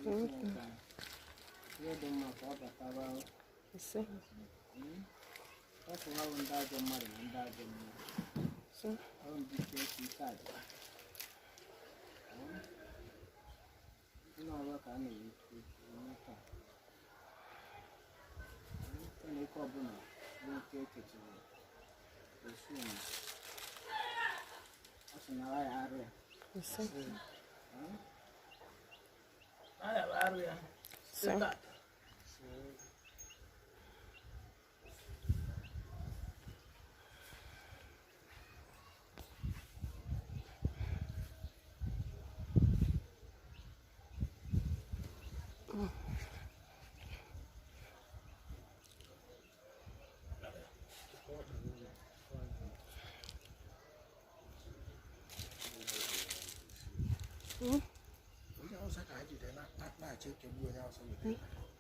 Ihe dị mma ka ọ batara. Ise. Ọ fụrụ ndị ajọ mmadụ na ndị ajọ mmụọ. Ise. Ọ ndị ike esi ike aja. Ndị ọrụ ka a na-ekwu taa. Nke na ike ọbụla bụ nke ekechiri osu na ọ sị na ya arụ ya. Ise. Ya arụ ya. Ise.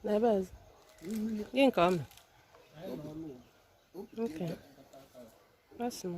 N'ebe ọzọ. Gị nke ọma. Okay. Asị m.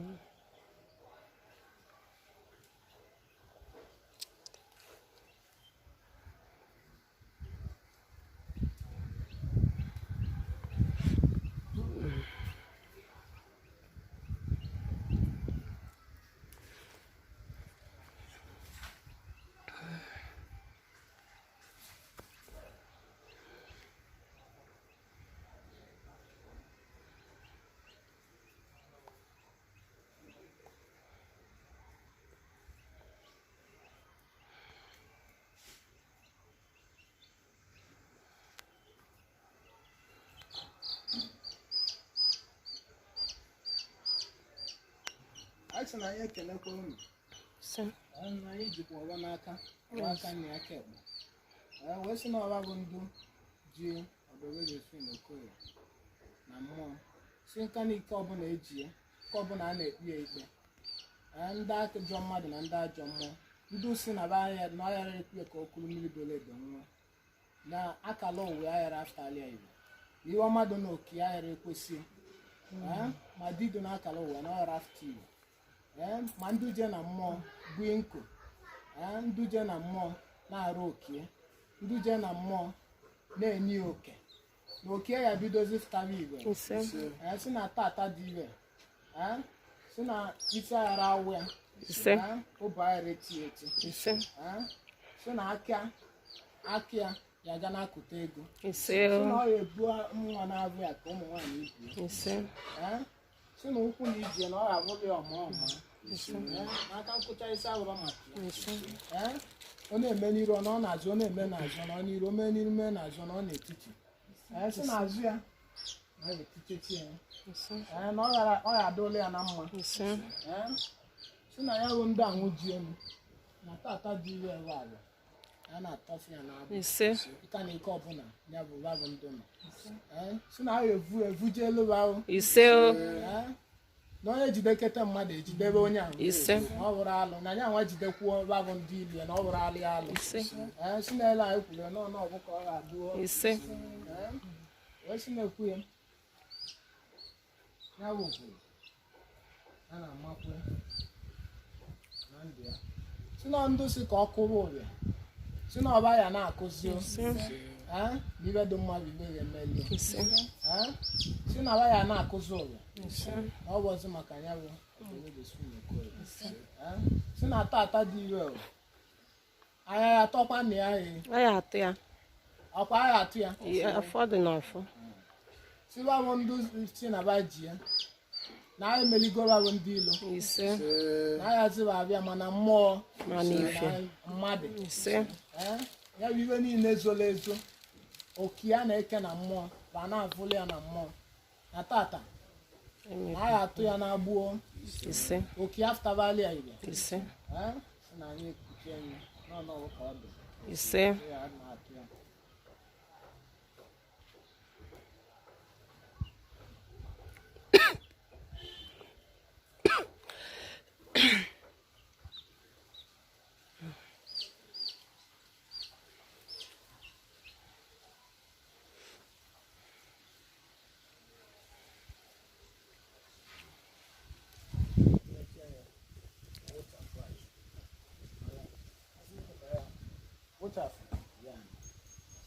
Anyị sị na anyị ekelekwa unu. Ise. Anyị jikwa ọwa n'aka, ọwa aka na aka ekpe. Wee sị na ọwa bụ ndụ ji ọbebe Josephine Okoye na mmụọ. Si nka na ike ọbụla eji ya, nke ọbụla a na-ekpe ya ikpe. Ndị ajọ mmadụ na ndị ajọ mmụọ, ndị si na be anya na ọghara ekwe ka o kuru mmiri doro edo nwa. Na akala ụwa aghara aftali ya iwe. Iwe mmadụ na oke aghara ekwesị. Ma dido na akala ụwa na ọghara afta iwe. Ma ndị je na mmụọ bụ nko, ndị je na mmụọ na-arụ okie, ndị je na mmụọ na-enye oke na oke ya bidozi fụtara igwe. Si na tata dị ire, si na isi aghara awụ ya, ụbụ aghara eti eti, si na aka aka ya ya ga na-akụta ego, si na ọ ya ebu nwa na-abụ ya ka ụmụ nwaanyị ibi, si na ụkwụ na ije na ọ ga-abụghị ọma ọma n'aka nkwụcha isi awụrọ maka ya. Ọ na-eme n'iru ọ na-azụ, ọ na-eme n'azụ ọ n'iru, o mee n'iru mee n'azụ ọ n'etiti. Si n'azụ ya na etiti ya, na ọ ga-adụla ya na mma. Si na ya bụ ndị anwụ ji elu na tata dị ire ewe ala ya na-atọfe ya n'abụ ịka na ike ọbụla ya bụ babụ ndụ nọ. Si na ya evu evuje elu ahụ. Ise. Na onye jidekete mmadụ ejidebe onye ahụ. Ise. Na ọ bụrụ alụ na ya nwa jidekwuo babụ ndị ilu ya na ọ bụrụ alụ ya alụ. Ise. Si na ele anyị kwuru na ọnụ ọgwụ ka ọ ga-adụọ. Ise. Wee si na-ekwu ya ya bụ kwuru a na-amakwu na ndụ ya. Si na ndụ si ka ọ kụrụ ụrịa, si na ọba ya na-akụzi na ibe dị mmadụ ibe ya emeli. Si na ọba ya na-akụzi ụrịa na ọ bụzi maka ya bụ. Si na tata dị ire anya ya atọkwa na ya ya atụ ya. Ọkwa ya atụ ya. Afọ dị n'afọ. Si babụ ndụ si na ba ji ya na anyị emeligoro ndị ilo. Ise. Na ya zịba abịa mana mmụọ ma n'ife na mmadụ. Ise. Ya bụ iwe niile zoro ezo oke ya na-eke na mmụọ ba na-avụli ya na mmụọ na tata na ya atụ ya na-agbuo. Ise. Oke aftabali ya ire. Ise. Si na anyị ekpuchi enyi n'ọnụ ka ọ dị. Ise. Ya na-atụ ya. Wụchafụ ya.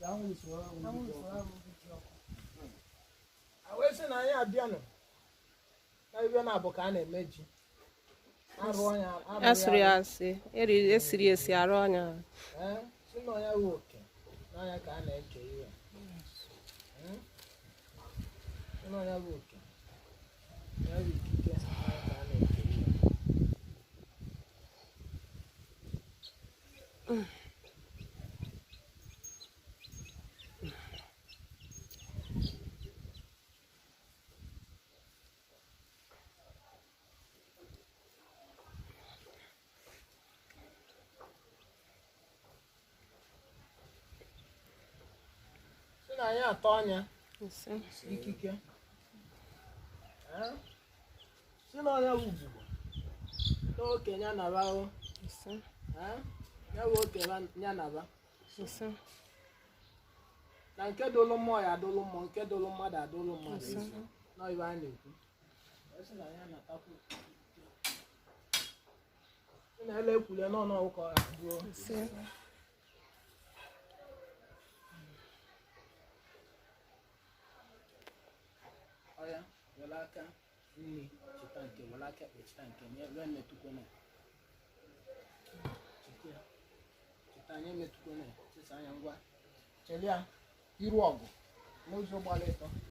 Anwụ usoro ahụ Anwụ ndị ji usoro ọkụ. ahụ ndị ji ọkụ. A wee sị na anyị abịanụ na ibe na-abụ ka a na-eme ji arụ ọnya arụ A sụrụ ya asị, esiri esi arụ ọnya. Ee, sị na ọnya wụ oke n'ọnya ka a na-eke ihe a. Sị na ọnya wụ oke ya wụ ikike n'ọnya ka a na-eke ihe a. Sị na anyị atọ ọnya Ise. ikike. Ee, sị na ọnya wụ ugbo n'okenye anaba o. Ise. Ee, ya wụ okenye ya naba. Ise. Na nke dolu mmụọ ya adolu mmụọ, nke dolu mmadụ adolu mmadụ. Ise. Nọ ibe a na-ekwu. Ọ sị na ya natakwu ikike. Sị na ele ekwule n'ọnụ ọkụkọ abụọ. Ise. Ọya were aka nri chịta nke, were aka ekpe chịta nke, nye wee metụkwana ya. Chịta ya. Chịta anya metụkwana ya. Chịsa anya ngwa. Chelie ya iru ọgụ n'ụzọ gbara ịtọ.